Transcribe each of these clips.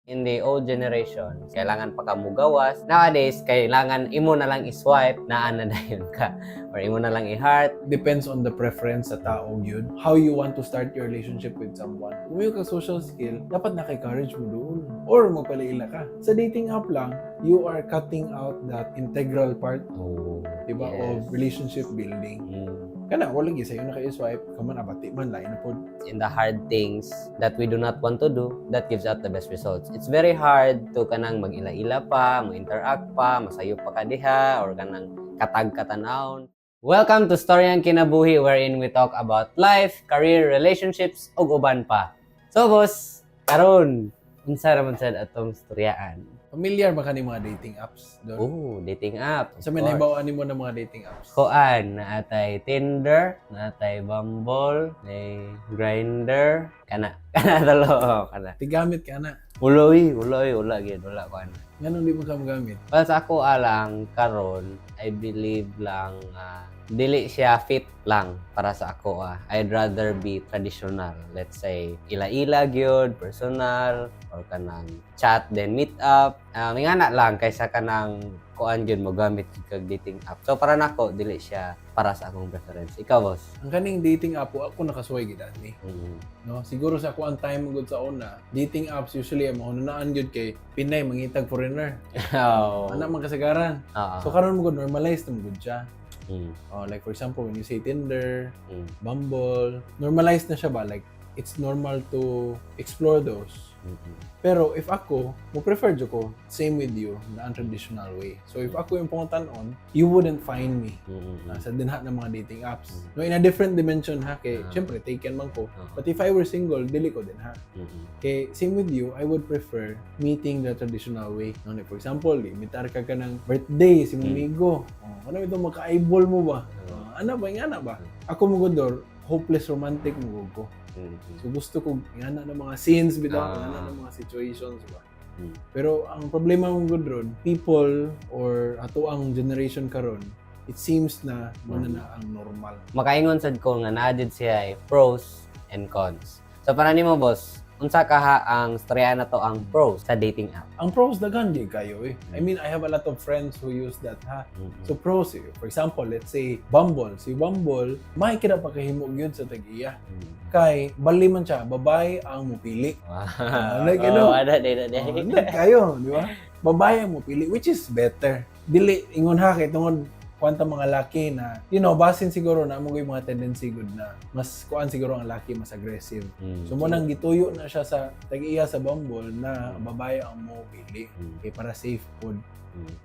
In the old generation, kailangan pa ka mugawas. Nowadays, kailangan imo na lang i-swipe, naa na dayon ka. Or imo na lang i-heart. Depends on the preference sa tao yun. How you want to start your relationship with someone. Kung may ka social skill, dapat naa kay courage moduol. Or magpalaila ka. Sa dating app lang, you are cutting out that integral part, diba, of relationship building. Kana, wala gyud sa'yo na kayo swipe, kaman abati man, lain na pod. In the hard things that we do not want to do, that gives out the best results. It's very hard to kanang mag-ila-ila pa, mo-interact pa, masayo pa ka diha, or kanang katag katanawon. Welcome to Storyang Kinabuhi, wherein we talk about life, career, relationships, ug uban pa. So boss, karon unsa ra man sad atong storyaan? Familiar ba ka ni mga dating apps doon? Oh, dating app. Of Sa may course. Nahibaw mo ng mga dating apps? Kuan, naa tay Tinder, naa tay Bumble, nay Grindr, kana kana talo, oh, kana. Tigamit ka na. Wala uy, wala uy, wala gyud, wala kuan. Nganong di mo ka magamit? Well, sa ako alang karon, I believe lang dili siya fit lang para sa ako ah. I'd rather be traditional. Let's say ila-ila gyud, personal or kanang chat then meet up. Ingana lang kaysa kanang kuan gyud mo gamit gyud kag dating app. So para nako dili siya para sa akong preference. Ikaw, boss? Ang kaning dating app, ako nakasuway gid ani. No, siguro sa ako ang time gud sa una, dating apps usually ang mahununaan gyud kay Pinay mangitag foreigner. Ana man kasagaran. So karon mo gud normalized na mo gud siya. Oh, like for example, when you say Tinder, Bumble, normalized na siya ba? Like it's normal to explore those. Pero if ako, mo prefer jud ko, same with you, na ang traditional way. So if ako yung pangutan-on, you wouldn't find me sa dinha ng mga dating apps. No, in a different dimension ha, kay syempre taken man ko. But if I were single, dili ko dinha. Kay same with you, I would prefer meeting the traditional way. No, like for example, imitar ka ka ng birthday si amigo. Oh, ano ito maka-eyeball mo ba? Oh, ana ba, ingana ba? Ako mo gud, hopeless romantic mo gud ko. So gusto ko ingana ng mga scenes bitaw, ingana ng mga situations ba. Pero ang problema mo gud ron, people or ato ang generation karon, it seems na mao na ang normal. Makaingon sad ko nga naa jud siya ay pros and cons. So para nimo, boss, unsa kaha ang storya na to ang pros sa dating app? Ang pros, daghan gyud kayo eh. I mean, I have a lot of friends who use that ha. So pros, eh, for example, let's say Bumble. Si Bumble, may kira pa kahimo gyud sa tag-iya. Kay bali man siya, babae ang mupili. Like, oh, ano? Ana di na di. Oh, nindot kayo, di ba? Babae ang mupili, which is better. Dili ingon ha kay tungod kuanta mga laki na basin siguro na mo mga tendency good na mas kuan siguro ang laki, mas aggressive. So mo nang gituyo na siya sa tag-iya sa Bumble na babae ang mo pili. Kay para safe pod.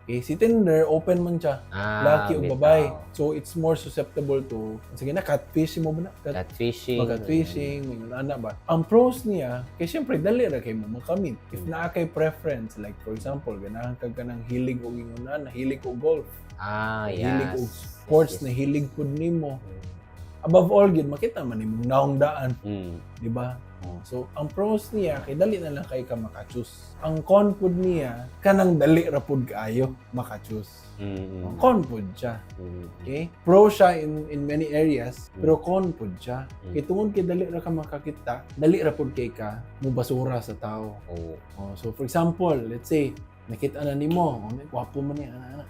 Okay, si Tinder, open man siya. Laki o babae. So it's more susceptible to, sige na, catfish mo ba na? Catfishing. Mga catfishing, may ana ba. Ang pros niya, kay syempre dali ra kay mo makamit. If naa kay preference, like for example, ganahan ka kanang hilig og ingon na, hilig og golf, hilig og sports na hilig pud nimo. Above all gyud makita man nimong naong daan, di ba? Oh, so ang pros niya kay dali na lang kay ka maka-choose. Ang con pud niya, kanang dali ra pud kaayo maka-choose. Ang con pud siya. Okay? Pro siya in many areas, pero con pud siya. Kay tungod kay dali ra ka makakita, dali ra pud kay ka mo basura sa tao. Oh, so for example, let's say nakita na nimo, oh, may gwapo man ni ana ana.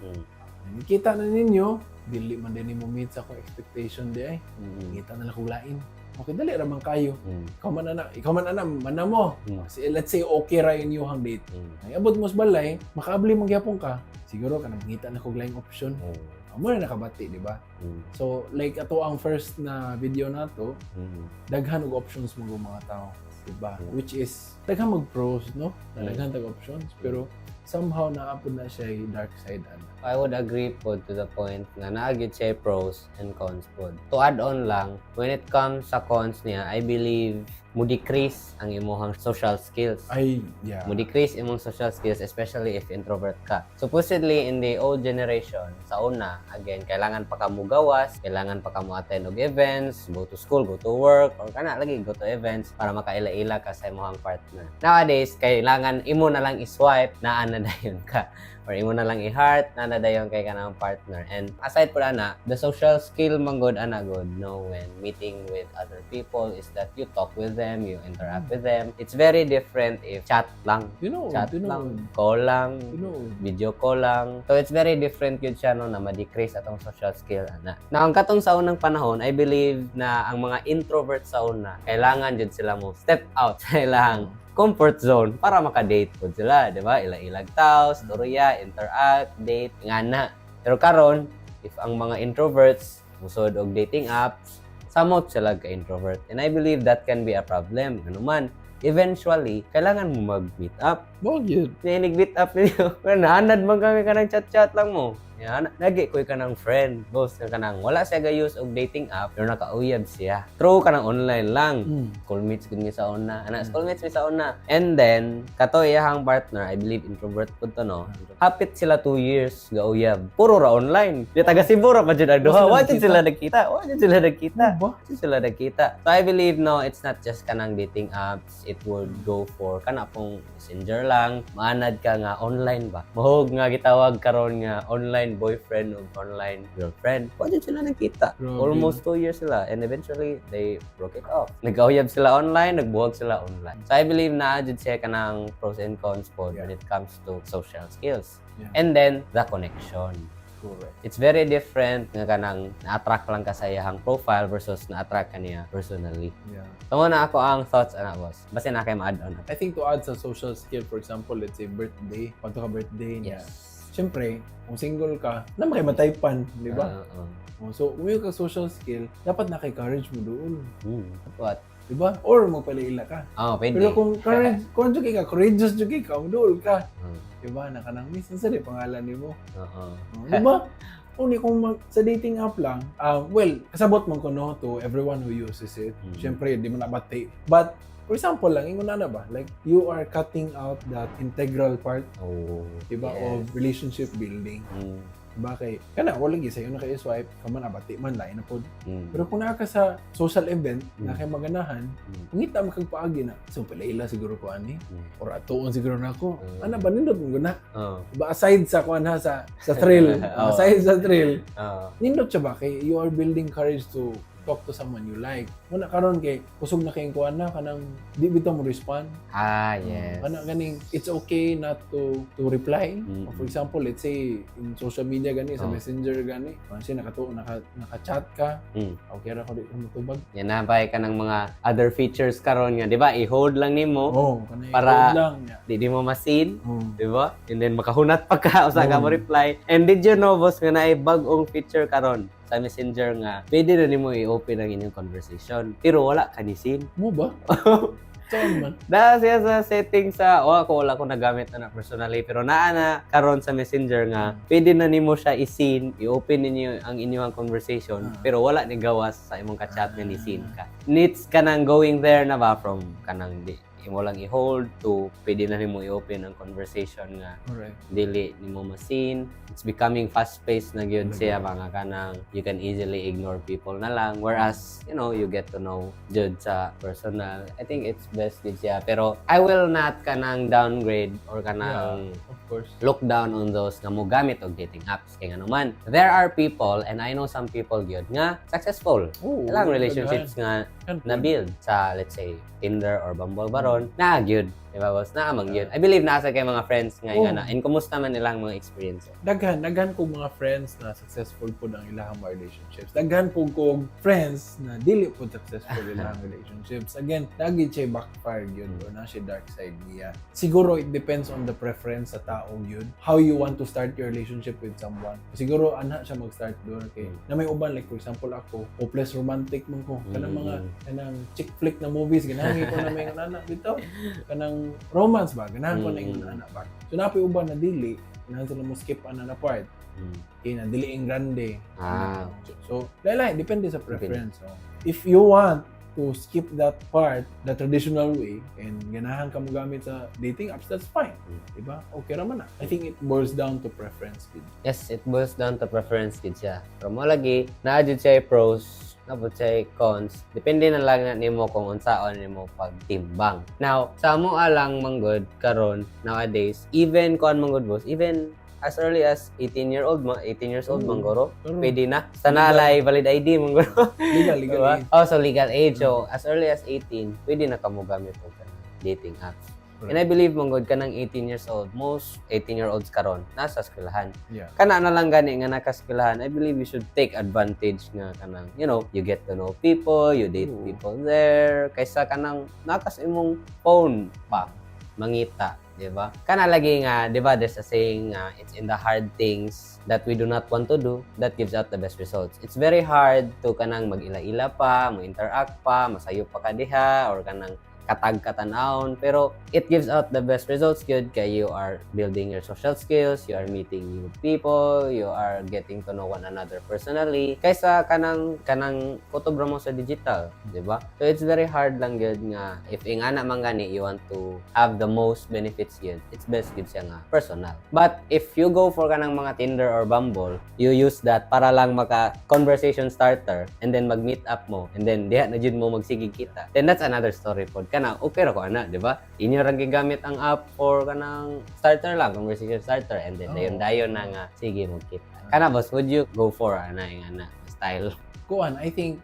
Nakita na ninyo, dili man din nimo meet sa akong expectation di ay. Nakita na lang kog lain. Okay, dali ra man kayo. Ikaw man ana, ikaw man ana, mana mo. Let's say okay ra inyong date. Ay abot mo sa balay, makaabli man gyapon ka. Siguro ka na mangita na kog laing option. Amo na nakabati, di ba? So like ato ang first na video nato, daghan og options mo mga tao, di ba? Which is daghan mag pros, no? Na daghan tag options, pero somehow naa pod na siya yung dark side ana. I would agree po to the point nga naa gyud siya pros and cons po. To add on lang, when it comes sa cons niya, I believe mo decrease ang imuhang social skills. Ay, yeah. Mo decrease imong social skills, especially if introvert ka. Supposedly in the old generation, sa una, again, kailangan pa ka mugawas, kailangan pa ka mo attend og events, go to school, go to work, or kana lagi go to events para makaila-ila ka sa imong partner. Nowadays, kailangan imo na lang i-swipe, naa na dayon ka. Or imo na lang i-heart na nadayon kay kanang partner. And aside po ana, the social skill man gud ana gud, no, when meeting with other people is that you talk with them, you interact with them. It's very different if chat lang. Chat lang, call lang, video call lang. So it's very different yun siya, no, na ma-decrease atong social skill ana. Na ang katong sa unang panahon, I believe na ang mga introvert sa una, kailangan jud sila mo step out sa ilang comfort zone para maka-date pud sila, di ba? Ila-ilag tao, storya, interact, date, ngana. Pero karon, if ang mga introverts musod og dating apps, samot sila ka introvert. And I believe that can be a problem. Ano man, eventually, kailangan mo mag-meet up. Mao gyud. Ninig-meet up ninyo. Pero naanad man kami kanang chat-chat lang mo. Yan, nagi ko'y kanang friend, boss, nga kanang wala siya ga-use og dating app, pero nakauyab siya. Through kanang online lang. Schoolmates gud mi sa una. Ana, schoolmates mi sa una. And then, kato iyahang partner, I believe introvert pud to, no? Hapit sila 2 years gauyab. Puro ra online. Di taga Cebu ra pa jud ang duha. Wa Wa sila jud sila nagkita. Wa jud sila nagkita. Ano ba? Wa jud sila nagkita. So I believe, no, it's not just kanang dating apps. It would go for kana pong Messenger lang. Maanad ka nga online ba? Mahog nga gitawag karon nga online boyfriend o online girlfriend. Wa jud sila nagkita. Grabe. Almost 2 years sila and eventually they broke it off. Nag-auyab sila online, nagbuhag sila online. So I believe na jud siya kanang pros and cons po when it comes to social skills. And then the connection. It's very different nga kanang na-attract lang ka sa iyang profile versus na-attract ka niya personally. So mao na akoang thoughts ana, boss. Basta na kay ma-add on. I think to add sa social skill, for example, let's say birthday, kung ka birthday niya. Siyempre, kung single ka, na kay mataypan, di ba? Oo. Oh, so, kung ka social skill, dapat na kay courage mo doon. What? Di ba? Or magpalaila ka. Oh, pwede. Pero kung courage, kung jud ka, courageous jud ka, dool ka. Di ba? Nakanang miss, unsa di pangalan nimo? Oo. Oh, di ba? Uni kung sa dating app lang, well, kasabot man ko, no, to everyone who uses it. Siyempre, di mo na bati. But, for example lang, ingon na ba? Like, you are cutting out that integral part, di ba, of relationship building. Di ba? Kay, kana, wala lagi sa'yo na kayo swipe, kaman abati man, lain na pod. Pero kung naa ka sa social event, na kay maganahan, pangita mo kag paagi na, so palaila siguro ko ani, or atuon siguro na ako. Ana ba, nindot mo guna? Oo. Diba, aside sa kuan ha, sa thrill, aside sa thrill, nindot siya ba kay you are building courage to talk to someone you like. Muna karon kay kusog na kay kuan na kanang di bitaw mo respond. Kana ganing it's okay not to reply. Or for example, let's say in social media gani sa Messenger gani, kuan siya nakato naka naka-chat ka. Okay ra ko di ko motubag. Yan na ba ka ng mga other features karon nga, di ba? I-hold lang nimo, Oh, kanay hold lang niya. di mo ma-seen, di ba? And then makahunat pa ka usa ka mo reply. And did you know, boss, nga naay bag-ong feature karon sa Messenger nga pwede na nimo i-open ang inyong conversation pero wala ka ni seen? Mo ba? Saan man? Na siya sa setting sa, oh, ako wala ko nagamit na personally, pero naa na karon sa Messenger nga pwede na nimo siya i-seen, i-open ninyo ang inyong conversation pero wala ni gawas sa imong ka-chat nga ni seen ka. Needs ka nang going there na ba from kanang di imo lang i-hold to pwede na nimo i-open ang conversation nga dili nimo ma-seen. It's becoming fast-paced na gyud siya mga kanang you can easily ignore people na lang whereas you get to know jud sa personal. I think it's best gyud siya, pero I will not kanang downgrade or kanang Of course. Look down on those nga mogamit og dating apps kay ngano man there are people, and I know some people gyud nga successful Oh, ilang relationships nga na build sa, let's say, Tinder or Bumble baron na gyud, di ba, boss? Naa man gyud. I believe naa sa kay mga friends nga nga na, and kumusta man ilang mga experience? Daghan, daghan kong mga friends na successful po ang ilang mga relationships. Daghan po kong friends na dili po successful ilang relationships. Again, lagi siya backfire yun or na siya dark side niya. Siguro it depends on the preference sa tao yun. How you want to start your relationship with someone. Siguro ana siya mag-start doon kay na may uban, like for example ako, hopeless romantic man ko. Kanang mga kanang chick flick na movies, ganahan ko na may anak bitaw. Kanang romance ba, ganahan ko na ingon anak ba. So napoy uban na dili, ganahan sila mo skip ana na part. Kay na dili ing grande. So, lahi depende sa preference. So, if you want to skip that part the traditional way and ganahan ka mo gamit sa dating apps, that's fine. Diba? Okay raman na. I think it boils down to preference gid. Yes, it boils down to preference gid siya. Pero mo lagi, naa jud siya pros, naa pud siya cons. Depende na lang na nimo kung unsaon nimo pagtimbang. Now, sa amo alang manggod karon nowadays, even kuan manggod, boss, even as early as 18 year old, 18 years old, man guro. Pero Pwede na. Sa nalay valid ID, man guro. Legal, legal Diba? age. Oh, so legal age. So, as early as 18, pwede na kamo gamit og kanang dating apps. And I believe, man gud, kanang 18 years old, most 18-year-olds karon nasa eskwelahan. Kana na lang gani nga nakaeskwelahan, I believe you should take advantage nga kanang, you get to know people, you date Oo. People there, kaysa kanang nakas imong phone pa, mangita, di ba? Kana lagi nga, di ba, there's a saying nga, it's in the hard things that we do not want to do that gives out the best results. It's very hard to kanang mag-ila-ila pa, mo-interact pa, masayo pa ka diha, or kanang katag katanawon, pero it gives out the best results good kay you are building your social skills, you are meeting new people, you are getting to know one another personally kaysa kanang kutob ra mo sa digital, di ba? So it's very hard lang gyud nga if ingana man gani you want to have the most benefits yun, it's best gyud siya nga personal. But if you go for kanang mga Tinder or Bumble, you use that para lang maka conversation starter and then mag meet up mo and then diha na jud mo magsigig kita, then that's another story pod. Kana okay ra ko ana, di ba? Inyo rang gigamit ang app for kanang starter lang, conversation starter, and then Oo. Dayon dayon na nga sige mo kita. Kana, boss, would you go for ana yung ana style? Kuan, I think,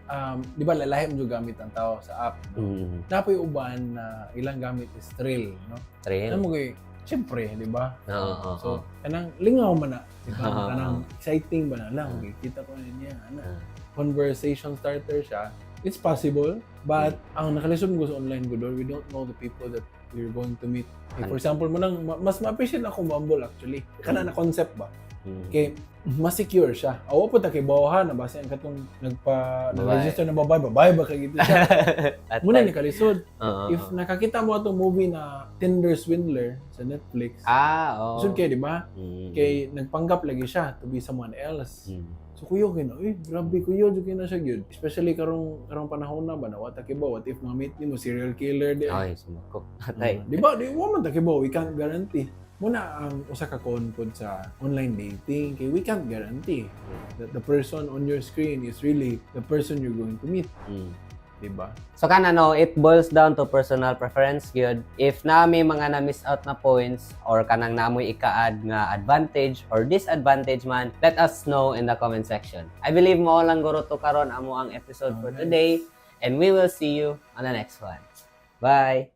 di ba lalahi mo jud gamit ang tao sa app, no? Mm. Napoy uban na ilang gamit is thrill, no? Trail. Alam mo kay, siyempre, di ba? Oo. So, kanang lingaw man na, di ba? Oo. Kanang exciting ba na lang, okay, kita ko na niya, ana. Conversation starter siya. It's possible, but ang nakalisod mo sa online gud, we don't know the people that we're going to meet. Like, for example, mo nang mas ma-appreciate ako Bumble actually. Kana na concept ba? Kay mas secure siya. Awa po ta kay bawahan na basta ang katong nagpa Babae. nag-register na babae, babae ba kay gito siya. At Muna ni kalisod. Oo. If nakakita mo atong movie na Tinder Swindler sa Netflix, Ah, oo. lisod kay, di ba? Mm. Kay nagpanggap lagi siya to be someone else. So kuyo kay na, eh, grabe kuyo jud kay na siya gyud. Especially karong panahon na ba na wa ta kibaw, what if ma-meet nimo serial killer di ay? Ay, sumako. Atay. Di ba? Di wa man ta kibaw, we can't guarantee. Muna ang usa ka con pod sa online dating kay we can't guarantee that the person on your screen is really the person you're going to meet, di ba? So kana no, it boils down to personal preference gyud. If na may mga na-miss out na points or kanang namoy ika-add nga advantage or disadvantage man, let us know in the comment section. I believe mao lang guro to karon amo ang episode for today and we will see you on the next one. Bye.